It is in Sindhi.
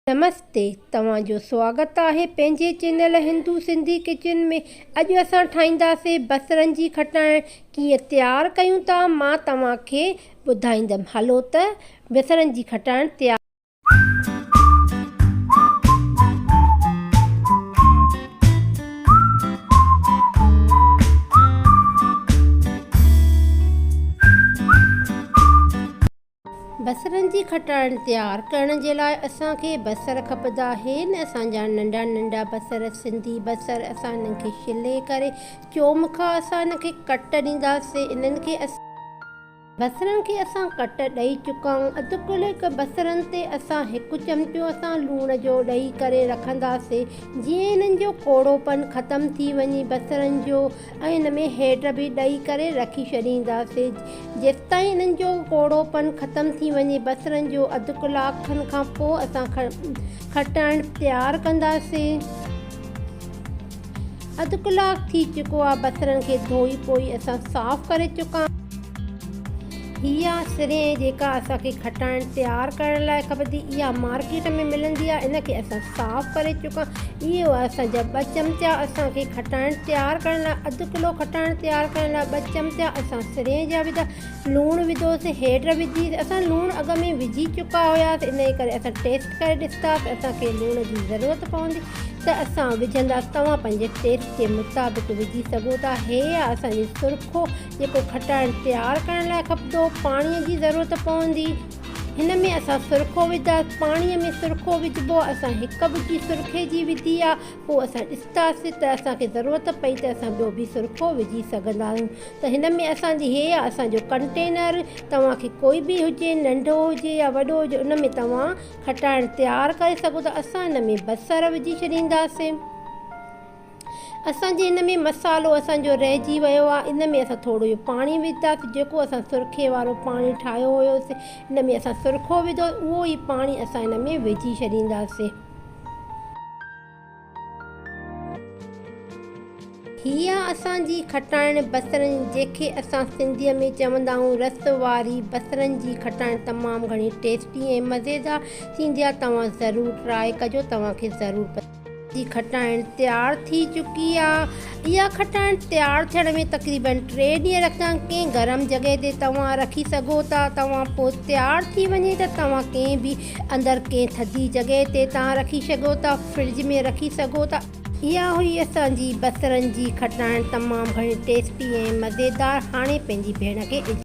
نمستي توهان جو سواگت آهي پنهنجي چينل هندو سنڌي ڪچن ۾ اڄ اسان ٺاهينداسين بصرن جي کٽائڻ ڪيئن تيار ڪيون ٿا مان توهان کي ٻڌائيندم هلو ته بصرن جي کٽائڻ تيار. بصرن جي کٽائڻ تيار ڪرڻ جي لاء اسان کي بصر کپندا آهن. اسان جا ننڍا ننڍا بصر سنڌي بصر اسان انهن کي ڇلي ڪري چومکا اسان انهن کي ڪٽ ڏينداسين. انهن کي بصرن کي اسان ڪٽ ڏئي چڪا آهيون. اڌ ڪلو هڪ بصرن تي اسان هڪ چمچو اسان لوڻ جو ڏئي ڪري رکنداسين جيئن انهن جو ڪوڙوپن ختم ٿي وڃي بصرن جو ۽ ان ۾ هيڊ به ڏئي ڪري رکي ڇڏينداسين جيستائين انهن جو ڪوڙوپن ختم ٿي وڃي بصرن جو اڌ ڪلاڪ کن کان پوء اسان کٽائڻ تيار ڪنداسين. اڌ ڪلاڪ ٿي چڪو آهي بصرن کي ڌوئي پوئي اسان صاف ڪري چڪا. هي آ سرين جيڪا اسان کي کٽائڻ تيار ڪرڻ لاء کپندي اها مارڪيٽ ۾ ملندي آ ان کي اسان صاف ڪري چڪا اهي هئا اسان جا ٻه چمچا اسان کي کٽائڻ تيار ڪرڻ لاء اڌ ڪلو کٽائڻ تيار ڪرڻ لاء ٻه چمچا اسان سرين جا وڌا لوڻ وڌوسي هيڊ وڌي اسان لوڻ اڳ ۾ وجهي چڪا هياسي ان جي ڪري اسان ٽيسٽ ڪري ڏسنداسي اسان کي لوڻ جي ضرورت پوندي ته اسان وجهنداسي توهان پنهنجي ٽيسٽ جي مطابق وجهي سگهو ٿا هي آ اسان جي سرخو جيڪو کٽائڻ تيار ڪرڻ لاء کپندو، پاڻيء جي ضرورت پوندي. هن ۾ اسان سرخو وڌاس، پاڻيء ۾ سرخو وجهبو، اسان هڪ ٻچي سرخي جي وڌي آ، پوء اسان ڏسنداسين ته اسان کي ضرورت پئي ته اسان ٻيو به سرخو وجهي سگهندا آهيون ته هن ۾ اسان جي هي آ اسان جو ڪنٽينر، توهان کي ڪوئي به هجي ننڍو هجي يا وڏو هجي ان ۾ توهان کٽائڻ تيار ڪري سگهو ٿا، اسان هن ۾ بصر وجهي ڇڏينداسين. اسان جي هن ۾ مصالحو اسان جو رهجي ويو آهي ان ۾ اسان ٿورو اهو پاڻي وجهنداسين جيڪو اسان سرخي وارو پاڻي ٺاهيو هيوسين ان ۾ اسان سرخو وڌو اهو ئي پاڻي اسان ان ۾ وجهي ڇڏينداسين. هي آ اسان جي کٽائڻ بصرن جنهن کي اسان سنڌيء ۾ چوندا آهيون رس واري بصرن جي کٽائڻ تمام گهڻي ٽيسٽي ۽ مزيدار ٿيندي آ توهان ضرور ٽرائي ڪجو توهان کي ضرور جي کٽائڻ تيار ٿي چڪي آ. اها کٽائڻ تيار ٿيڻ ۾ تقريبن ٽي ڏينهن لڳندا. ڪنهن گرم جڳهه تي توهان رکي سگهو ٿا. توهان پوء تيار ٿي وڃي ته توهان ڪنهن به اندر ڪنهن ٿڌي جڳهه تي توهان رکي سگهو ٿا. فرج ۾ رکي سگهو ٿا. اها هئي اسان جي بصرن جي کٽائڻ تمام گهڻي ٽيسٽي ۽ مزيدار. هاڻي پنهنجي ڀيڻ کي.